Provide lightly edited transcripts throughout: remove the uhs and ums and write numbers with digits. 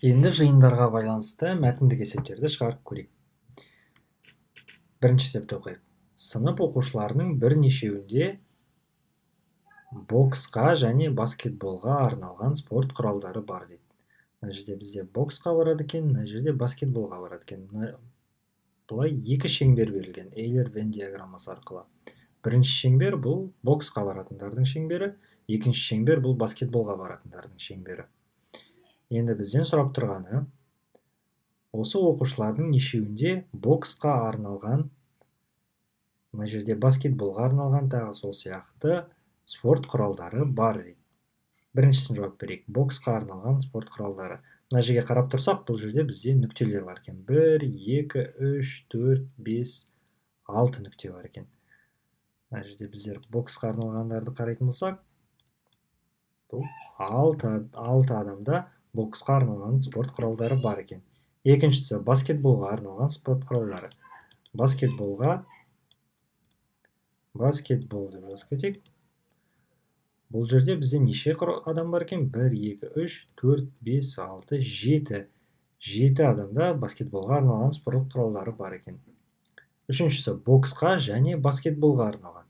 Енді жиындарға байланысты мәтіндік есептерді шығарып көрейік. Бірінші есепті оқиық. Сынып оқушыларының бірнешеуінде боксқа және баскетболға арналған спорт құралдары бар дейді. Мына жерде бізде боксқа барады екен, мына жерде баскетболға барады екен. Былай екі шеңбер берілген Эйлер-Венн диаграммасы арқылы. Бірінші шеңбер бұл боксқа баратындардың шеңбері, екінші шеңбер бұл баскетболға баратындардың шеңбері. Енді бізден сұрап тұрғаны, осы оқушылардың нешеуінде боксқа арналған, мына жерде баскетболға арналған тағы сол сияқты спорт құралдары бар дейді. Біріншісін жауап берейік. Боксқа арналған спорт құралдары. Мына жерге қарап тұрсақ, бұл жерде бізде нүктелер бар екен. 1, 2, 3, 4, 5, 6 нүкте бар екен. Мына жерде біздер боксқа арналғандарды қарайтын болсақ, бұл 6 адамда боксқа арналған спорт құралдары бар екен. Екіншісі баскетболға арналған спорт құралдары. Баскетболға баскетбол деп жазып кетейік. Бұл жерде бізде неше адам бар екен? 1, 2, 3, 4, 5, 6, 7. 7 адамда баскетболға арналған спорт құралдары бар екен. Үшіншісі боксқа және баскетболға арналған.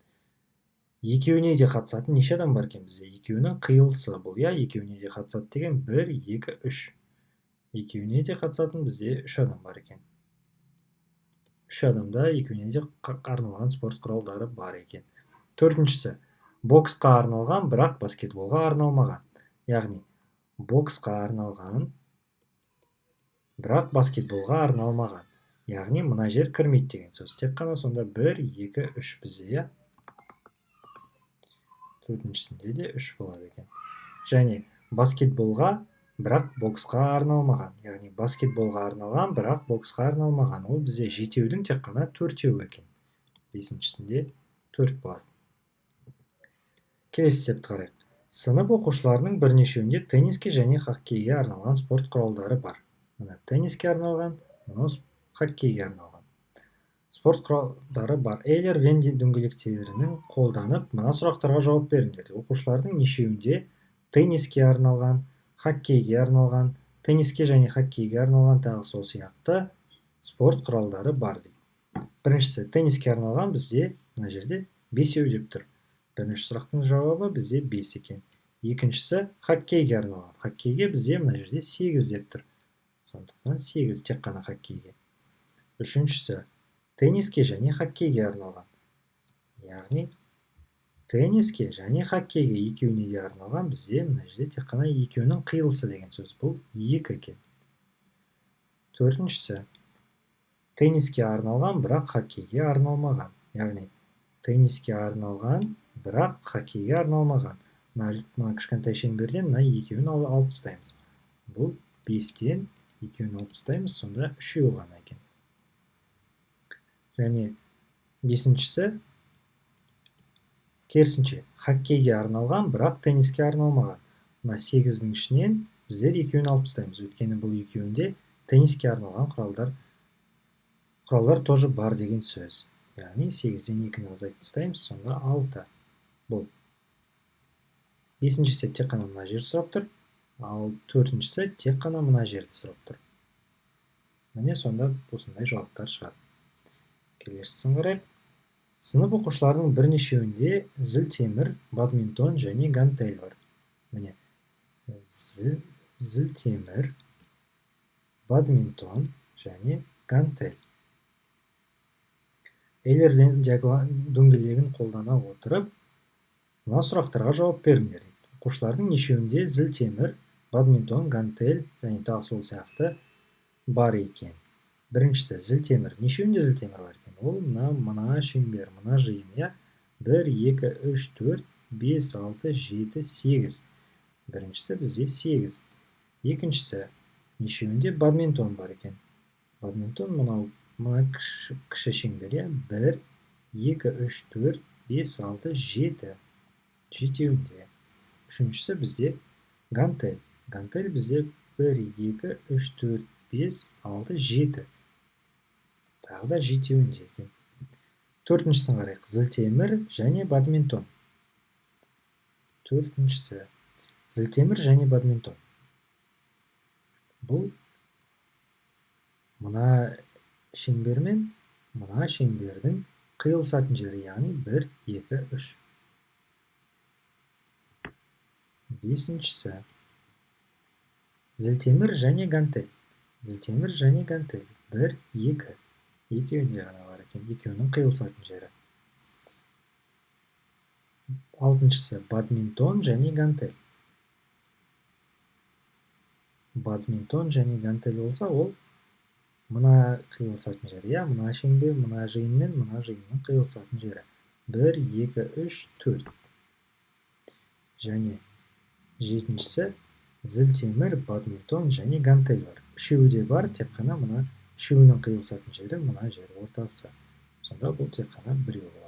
Екеуіне де қатысатын неше адам бар екен бізде? Екеуінің қиылысы бұл, иә, екеуіне де қатысады деген 1, 2, 3. Екеуіне де қатысатын бізде 3 адам бар екен. 3 адамда екеуіне де арналған спорт құралдары бар екен. Төртіншісі боксқа арналған, бірақ баскетболға арналмаған. Яғни боксқа арналған, бірақ баскетболға арналмаған. Яғни мына жер кірмейді деген сөз. Тек қана сонда 1, 2, 3 бізде, иә. Төртіншісінде де 3 болады екен. Және баскетболға, бірақ боксқа арналмаған. Яғни баскетболға арналған, бірақ боксқа арналмаған. Ол бізде жетеудің тек қана төртеуі екен. Бесіншісінде 4 болады. Келесі есепті қарайық. Сынып оқушыларының бірнешеуінде тенниске және хоккейге арналған спорт құралдары бар. Мына тенниске арналған, мынау хоккейге арналған спорт құралдары бар. Эйлер-Венн дөңгелектерінің қолданып, мына сұрақтарға жауап беріңдер. Оқушылардың нешеуінде тенниске арналған, хоккейге арналған, тенниске және хоккейге арналған тағы сол сияқты спорт құралдары бар дейді. Біріншісі тенниске арналған бізде мына жерде 5 деп тұр. Бірінші сұрақтың жауабы бізде 5 екен. Екіншісі хоккейге арналған. Хоккейге бізде мына жерде 8 деп тұр. Сондықтан 8 тек қана хоккейге. Үшіншісі тенниске және хоккейге арналған. Яғни тенниске және хоккейге екеуіне де арналған бізде мына жерде тек қана екеуінің қиылысы деген сөз. Бұл 2 екен. Төртіншісі тенниске арналған, бірақ хоккейге арналмаған. Яғни тенниске арналған, бірақ хоккейге арналмаған. Мына кішкентай шеңберден мына екеуін алып тастаймыз. Бұл 5-тен екеуін алып тастаймыз, сонда 3 ғана екен. Және бесіншісі керісінше хоккейге арналған, бірақ тенниске арналмаған. Мына 8-дің ішінен біздер екеуін алып тастаймыз. Өйткені бұл екеуінде тенниске арналған құралдар тоже бар деген сөз. Яғни 8-ден 2-ні азайтып тастаймыз, сонда 6. Бұл бесіншісі тек қана мына жерді сұрап тұр, ал төртіншісі тек қана мына жерді сұрап тұр. Міне, сонда осындай жауаптар шығады. Келесісін қарайық. Сынып оқушыларының бірнешеуінде зілтемір, бадминтон және гантель бар. Міне, зілтемір, бадминтон және гантель. Эйлер-Венн дөңгелегін қолдана отырып, мына сұрақтарға жауап беріңдер дейді. Оқушылардың нешеуінде зілтемір, бадминтон, гантель және тағы сол сияқты бар екен. Біріншісі зілтемір. Нешеуінде зілтемір бар екен? Ол мына шеңбер, мына жиын, иә. 1, 2, 3, 4, 5, 6, 7, 8. Біріншісі бізде 8. Екіншісі нешеуінде бадминтон бар екен? Бадминтон мынау мына кіші шеңбер, иә. 1, 2, 3, 4, 5, 6, 7. Жетеуінде. Үшіншісі бізде гантель. Гантель бізде 1, 2, 3, 4, 5, 6, 7. Тағы да жетеуінде екен. Төртіншісін қарайық. Зілтемір және бадминтон. Төртіншісі зілтемір және бадминтон. Бұл мына шеңбер мен мына шеңбердің қиылысатын жері, яғни 1, 2, 3. Бесіншісі. Зілтемір және гантель. Зілтемір және гантель. 1, 2. Екеуінде ғана бар екен, екеуінің қиылысатын жері. Алтыншысы. Бадминтон және гантель. Бадминтон және гантель болса, ол мына қиылысатын жері, иә, мына шеңбер, мына жиын мен мына жиынның қиылысатын жері. 1, 2, 3, 4. Және жетіншісі зілтемір, бадминтон және гантель бар. Үшеуі де бар, тек қана мына үшеуінің қиылысатын жері мына жер ортасы. Сонда бұл тек қана біреу болады.